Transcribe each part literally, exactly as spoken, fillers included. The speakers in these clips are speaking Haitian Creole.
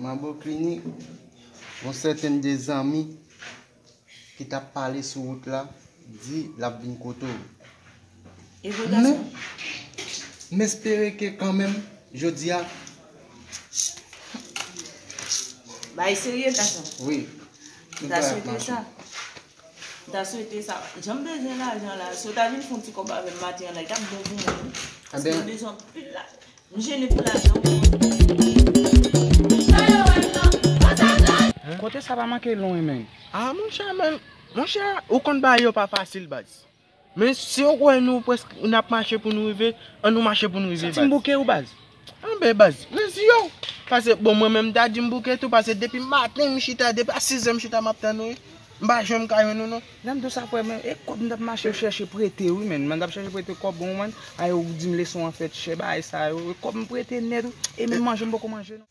Nan bò klinik, yon sèten de zanmi ki t ap pale sou wout la di l ap vin kote w. E vre, gason? Men, m espere ke kanmenm, jodi a. Bay serye, gason. Wi. M ta swete sa. M ta swete sa. Jan m bezwen lajan la, si w ta vin fè yon ti kòb avè m maten an la, li t ap bon pou mwen wi. Paske m bezwen anpil lajan. M jene pou lajan wi. Kote sa pa manke lwen, men. Ah, monchè, men, monchè, ou konn bagay yo pa fasil, baz. Men si w kwè nou prèske, n ap mache pou nou rive, ann nou mache pou nou rive, baz. Santi m bouke ou, baz? Anben, baz, rezi yo. Paske, bon, mwen menm, m ta di m bouke tou, paske depi maten, m chita, depi a sizè, m chita, m ap tann ou, wi. M pa janm ka jwenn ou, non. Jan m di w sa, frè, men, e kòb m t ap mache chèche prete, wi, men. M t ap chèche prete kòb, bon, man. Ay, ou di m leson an fèt chè, bagay sa yo. E kòb m prete nèt, wi. E menm manje, m poko manje, non.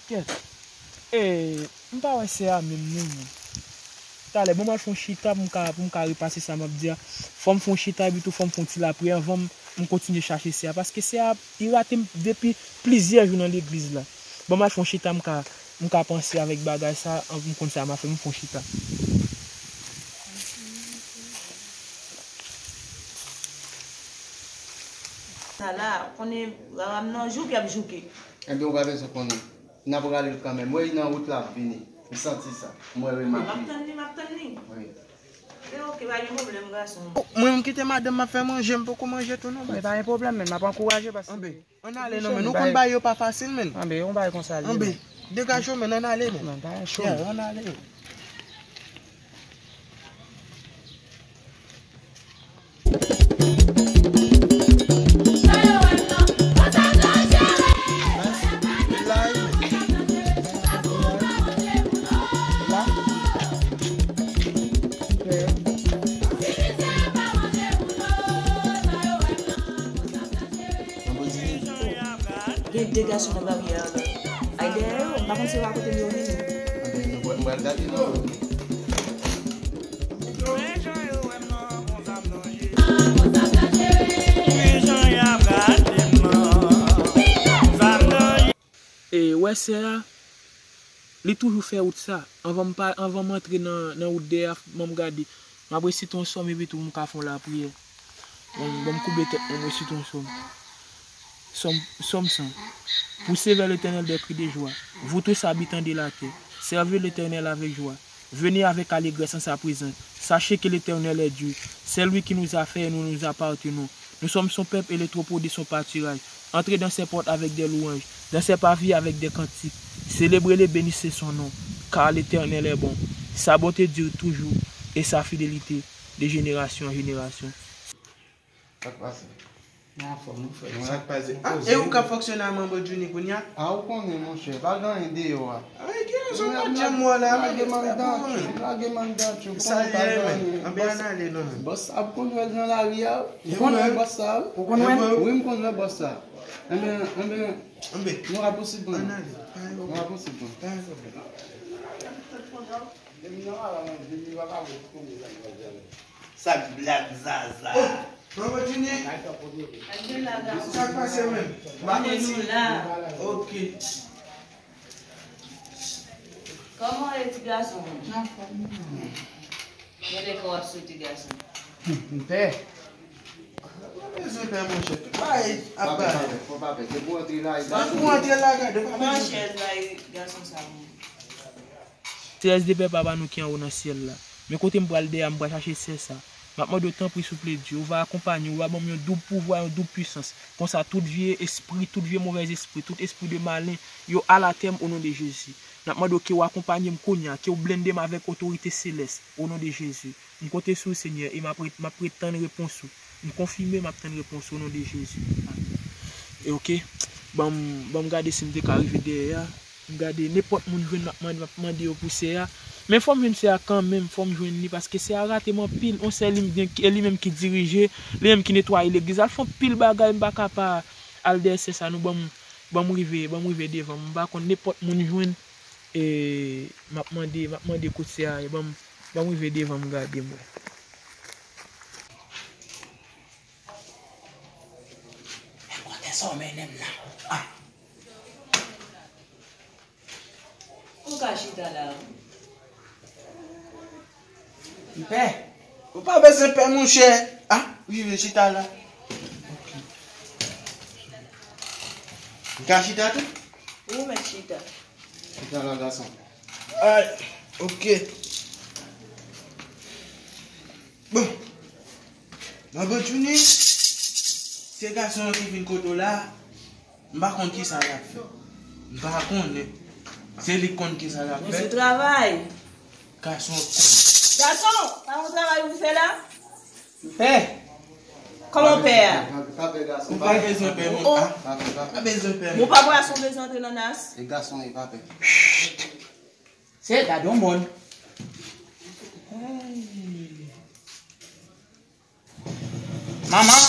Kèt. E, m pa wè sè a menm non, mwen. Talè, bon, m al fè yon chita pou m ka, pou m ka repase sa m ap di a. Fò m fè yon chita epi tou fò m fè yon ti lapriyè anvan m, m kontinye chache sè a. Paske sè a, li rate m depi plizyè jou nan legliz la. Bon, m al fè yon chita, m ka, m ka panse avèk bagay sa, anvan m konn sa m ap fè, m fè yon chita. Sa la, konnen, Raram nan jouke, y ap jouke. Enben, ou pa bezwen konnen. N ap rale l kanmenm. Wè, li nan wout la ap vini. M santi sa. M wè, remake. M ap tann li, m ap tann li. Wi. Se oke, pa gen pwoblèm, gason. Mwen menm kite madanm m ap fè manje, m poko manje tou non, baz. Men pa gen pwoblèm, men m ap ankouraje paske. Anben, ann ale non, men. Nou konn bagay yo pa fasil, men. Anben, yon bagay konsa l ye, men. Anben, degaje w, men, ann ale, men. Men pa cho. Yeah, ann ale. Gen de gason nan baryè an la. Ay dèyè yo, m pa konn si yo pa kote m yo vini. Anben, nou pral, nou pral gade non. E wè sè a, li toujou fè wout sa. Anvan m pa, anvan m antre nan, nan wout dèyè a, ban m gade. M ap resite yon sòm epi tou pou m ka fè yon lapriyè. Ban m, ban m koube tèt mwen, m resite yon sòm. Sòm, sòm san. Poussez vers l'Éternel des cris de joie, vous tous habitants de la terre, servez l'Éternel avec joie. Venez avec allégresse en sa présence. Sachez que l'Éternel est Dieu. C'est lui qui nous a fait et nous nous appartenons. Nous sommes son peuple et le troupeau de son pâturage. Entrez dans ses portes avec des louanges, dans ses pavés avec des cantiques. Célébrez-le, bénissez son nom, car l'Éternel est bon. Sa bonte dure toujours, et sa fidélité de génération en génération. Sa k pase? Nan fòm, wi, frè. Sa k pase? Ah, e ou k ap fonksyone a Manbo Junior kounye a? Ah, ou konnen, monchè, pa gen anyen deyò a. Ay, gen rezon, pa janm wè la. Lage mandat yo, lage mandat yo. Sa ye, men. Anben, ann ale non, men. Bòs sa ap kondwèl nan lari a. Ou konn wè bòs sa? Ou konn wè? Wi, m konn wè bòs sa. Anben, anben, anben, nou rapousib, ann ale. Nou rapousib. Sa k blag zaza. Oh, Manbo Junior. Sa k pase menm? M pa konn si. Ok. Kòman w ye, ti gason? Anfòm. Mwen te ka w ap swete, gason. M pè. Mwen bezwen pè, monchè. Tout bagay ap bay. Fò pa pè. Depi w antre la, depi w antre la, gade. Pran chèz la, gason sa. Sè S D P Papa nou ki anwo nan syèl la. Men kote m pral dèyè a, m pral chache sè sa. M ap mande w tanpri, souple Dye, ou va akonpanye m, ou va ban m yon doub pouvwa, yon doub pwisans. Konsa, tout vye espri, tout vye movèz espri, tout espri de malen, yo alatè m o non de Jezi. N ap mande w ke w akonpanye m kounye a, ke w blende m avèk otorite selès, o non de Jezi. M konte sou w, Senyè, e m ap ret-, m ap ret tann repons ou. M konfime, m ap tann repons ou, o non de Jezi. Amen. E oke, ban m, ban m gade si m te ka rive dèyè a. M gade, nenpòt moun jwenn, m ap mande, m ap mande yo pou sè a. Men fò m jwenn sè a kanmenm, fò m jwenn li, paske sè a rate m anpil. On sè li m gen, e li menm ki dirije, li menm ki netwaye legliz la. L fè anpil bagay, m pa ka pa al dèyè sè sa, non, ban m, ban m rive, ban m rive devan. M pa konn, nenpòt moun jwenn, e m ap mande, m ap mande kote sè a ye. Ban m, ban m rive devan, m gade, m wè. Sa w mennen m la? Ah. Ou ka chita la wi. M pè. Ou pa bezwen pè, monchè. Ah, rive chita la. Ok. M ka chita tou? Ou mèt chita. Chita la, gason. Ay, ok. Bon. Manbo Junior, se gason an ki vin kote w la. M pa konn kisa l ap fè. M pa konnen. Se li k konn kisa l ap fè. Men se travay. Gason ap konn. Gason, pa yon travay ou fè la? M pè. Kòman pè a? Pa pè, gason. M pa bezwen pè, non. Oh. Ah, pa pè, pa pè. Pa bezwen pè, non. Bon, pa gason bezwen antre nan nas. E gason, e pa pè. Chut. Se gade yon moun. Hey. Manman.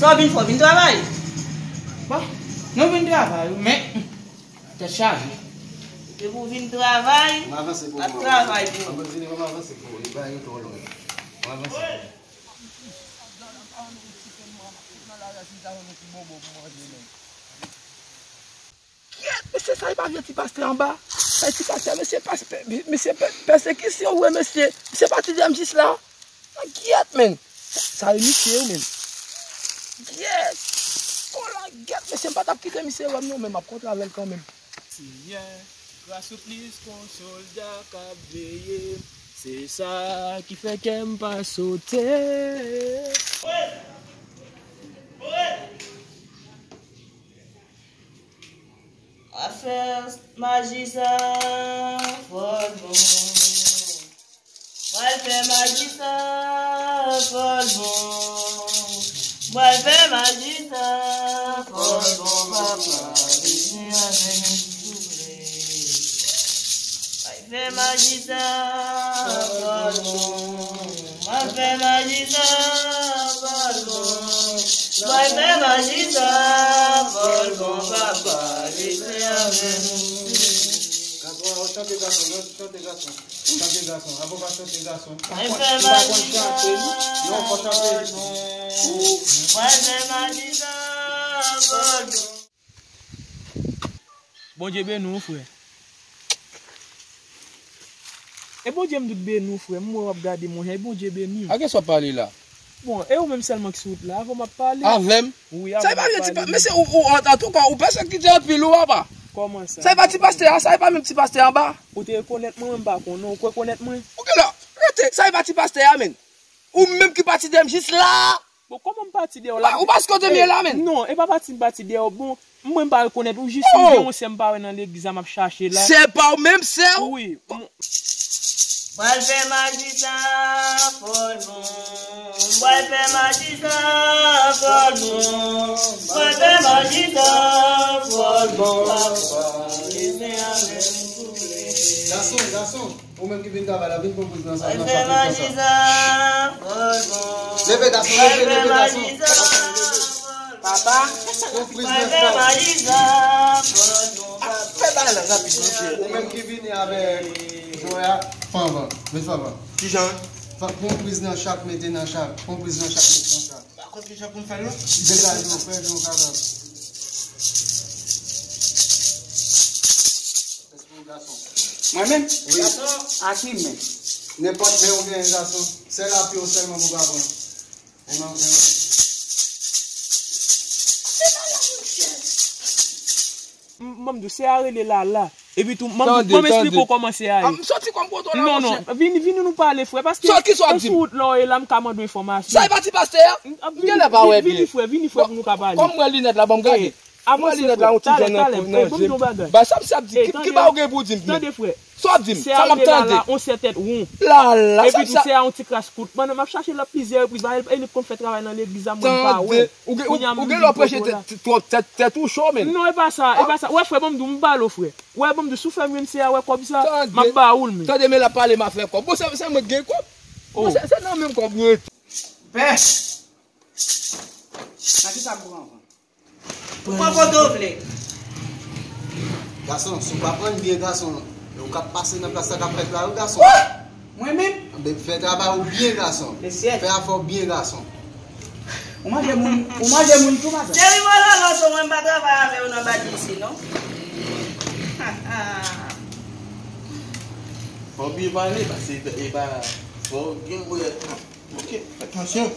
Sa w vin fè, w vin travay? Bon, nou vin travay, wi, men tèt chaje. Depi w vin travay, ap travay pou ou. Ann vini, ann avanse pou ou. Li ba yo twò long. Ann avanse pou ou. Gyèt, mesye, sa e pa vye ti pastè anba? Sa e ti pastè, mesye, pas-, mesye, pè-, pèsekisyon, wi, mesye. Mesye pati dèyè m jis la. A gyèt, men. Sa e misye, wi, men. Gyèt. Kola gyèt, mesye, m pa t ap kite misye wè m non, men m ap kontre avè l kanmenm. Seyè, gras ou plis k on sòlda k ap veye m. Se sa ki fè kè m pa sote. Afè maji sa fò l bon. Pral fè maji sa fò l bon. Pral fè maji sa fò l bon, papa. Bezwen avè nou, souple. Pral fè maji sa fò l bon. Mwen fè maji sa fò l bon. Mwen fè maji sa fò l bon, papa. Rete avè nou. Gason, chante gason, non, chante gason. Chante gason. Avan pa chante gason. Mwen fè maji sa fò l bon. Non, fò chante. Mwen fè maji sa fò l bon. Bondye beni w, frè. E Bondye m tout beni w, frè. M wè w ap gade mwen, e Bondye beni w. A kiyès w ap pale la? Bon, e ou menm sèlman ki sou wout la, avè w m ap pale. Avè m? Wi, avè w m ap pale. Sa e pa vle di pa, mesye, ou, ou, an, antouka, ou pèsekite anpil, ou papa. Kòman sa? Sa e pa ti pastè a, sa e pa menm ti pastè anba. Ou te rekonèt mwen, mwen m pa konnen, ou rekonèt mwen? Ou gen lè, rete, sa e pa ti pastè a, menm. Ou menm ki pati dèyè m jis la. Bon, kòman m pati dèyè w la? Ou pa, ou pa sikote m ye la, menm. Non, e pa pati m pati dèyè w. Bon, mwen m pa rekonèt ou, jis m gen yon sè m pa wè nan legliz la, m ap chache la. Sè pa w menm, sè w? Wi. Pral fè maji sa fò l bon. Pral fè maji sa fò l bon. Pral fè maji sa fò l bon. Papa, rete avè m, souple. Gason, gason. Ou menm ki vin travay la, vin pran priz nan sa, nan chapit nan sa. Leve gason, leve, leve gason. Papa. Pran priz nan sa. Fè bagay la rapid, mesye. Ou menm ki vini avèk jwè a, fanvan. Met fanvan. Kijan? Pran priz nan chak, mete nan chak. Pran priz nan chak, mete nan chak. Pa konn kijan pou m fè l non. Degaje w, fè jan w kapab. Mwen menm? Wi. Gason. A ki men? Nenpòt men ou genyen, gason. Sèl apye w sèlman pou pa pran. Enmen ou genyen. M, m di w, sè a rele Lala. Epi tou, m, m, m esplike w kòman sè a ye. M soti kòm poto la, monchè. Non, non, vini, vini nou pale, frè, paske sou wout la w ye la, m ka mande w enfòmasyon. Sa e pa ti pastè a? M genlè pa wè byen. Vini, frè, vini, frè, pou nou ka pale. Kòm m wè linèt la, ban m gade. Avanse, frè. Talè, talè, frè, ban m di w yon bagay. Ba sa m sa ap di, ki, ki ba ou gen pou di m, men? Tande, frè. Sa w ap di m? Sa m ap tande. Sè a rele Lala, on sè tèt won. Lala, sa m sa. Epi tou, sè a on ti kras kout. Mwen menm m ap chache l ap plizyè repriz, ba e li k konn fè travay nan legliz la, mwen m pa wè. Tande, ou gen, ou gen lè w preche tèt, tèt, tèt ou cho, men. Non, e pa sa, e pa sa. Wè, frè, ban m di w, m pale w, frè. Wè, ban m di w, si w fè m jwenn sè a, wè kòb sa, m ap ba ou l, men. Tande, men l ap pale m afè kòb. Bon, se, se mwen k gen kòb. Bon, se, se nan menm kòb nou ye tou. Pè! Nan ki sa m pran ankò? Ou pran kote w vle. Gason, si w pa pran l byen, gason, e w k ap pase nan plas sa k ap fèt la, wi, gason. Mwen menm? Anben, fè travay ou byen, gason. Fè afè w byen, gason. Ou manje moun, ou manje moun tou, madanm. Jerry Mololo, sou mwen, m pa travay avè w nan badji isi, non. Fò w byen pale, paske e pa, fò w gen wè. Ok, fè atansyon.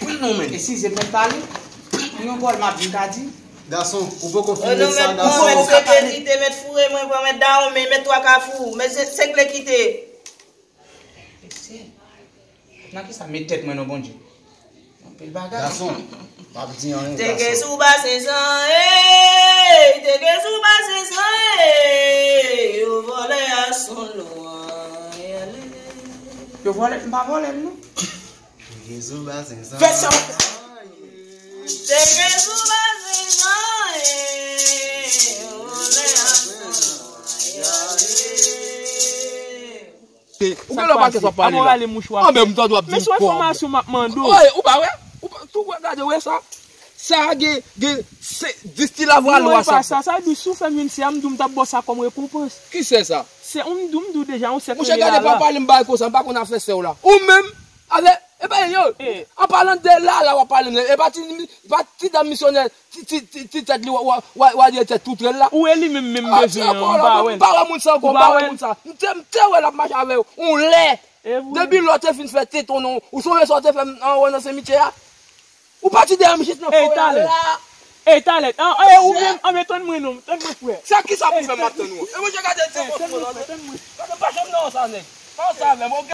Pran non, men. Eskize mwen pale. Yon bòl m ap vin ka di. Gason, ou poko fin met sa, gason. Mèt sekle kite, mèt foure mwen pran, mèt dawonmen, mèt twa kafou, mèt se-, sekle kite. Mesye, nan kisa m met tèt mwen non, Bondye? Anpil bagay. Gason, p ap di anyen, gason. Teke sou basen san, ey, teke sou basen san, ey, yo vòlè a son lwa, ale. Yo vòlè, m pa vòlè l non. Teke sou basen san. Fè sa w fè. Teke sou basen san, ey, yo vòlè a son lwa, ale. Ou gen lè pa gen sa pale la. Anben, m tande w ap di m kò. Men se enfòmasyon m ap mande w. Oye, ou pa wè? Ou pa, tou wè, gade, wè sa? Sa gen, gen, se, dis ti lavwa lwa sa. Sa, sa di si w fè m youn sè a, m di w m t ap ba w sa kòm rekonpans. Ki sè sa? Se, m di w, m di w deja, yon sè k rele Lala. Monchè, gade, pa pale m bagay konsa, m pa konn afè sè w la. Ou menm, avè, e pa yo. An palan de Lala w ap pale m nan, e pa ti, pa ti dam misyonè, ti, ti, ti, ti tèt li, wa, wa, wa, wa, tèt tout rèl la. Ou e li menm, menm bezwen an, m pa wè l. M pa wè moun sa ankò, m pa wè moun sa. M te, m te wè l ap mache avè yon lè. Depi lè w te fin fè teton non, ou sonje sa w te fè m, an, wè nan simityè a? Ou pati dèyè m jis nan forè a la. Ey, talè. Ey, talè. An, ey, ou menm, an, men tann mwen non, tann mwen, frè. Sa ki sa pou fè m ap tann ou? E mwen, gade, tann mwen, frè, tann mwen. Gade, pa janm nan sa, nèg. Pa sa avè m, ok?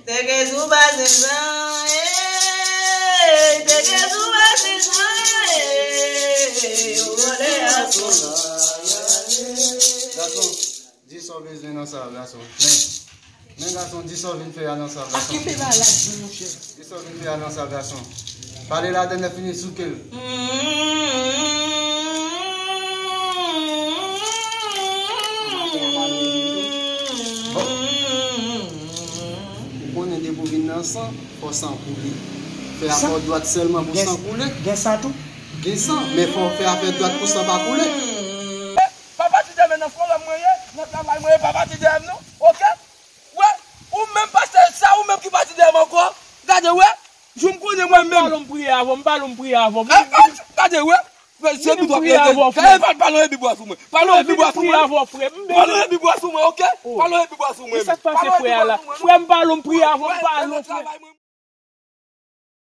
Teke sou basen san, ey, teke sou basen san, ey, yo vòlè a son lwa, ale. Gason, di sa w bezwen nan sa, gason. Men, men gason, di sa w vin fè a nan sa, gason. Ap kenbe malad, monchè. Di sa w vin fè a nan sa, gason. Pale ladan l, lè fini souke l. Bon. Ou konnen depi w vin nan san, fò san koule. Fè a fè w dwat sèlman pou san koule. Gen san tou? Gen san, men fò w fè a fè dwat pou san pa koule. Papa ti dèmen nan forum mwen ye, nan travay mwen ye, papa ti dèmen non, ok? Wè, ou menm pastè sa, ou menm ki pati dèyè m ankò. Gade wè, jou m konnen mwen menm. Pale m priye avè w, m pale m priye avè w. Gade wè, se bib w ap rele. Gade, pa, pale yon bib w ap sou mwen. Pale yon bib w ap sou mwen. Pale yon bib w ap sou mwen, ok? Pale yon bib w ap sou mwen. Sa k pase frè a la? Frè m pale m priye avè w, m pale yon frè.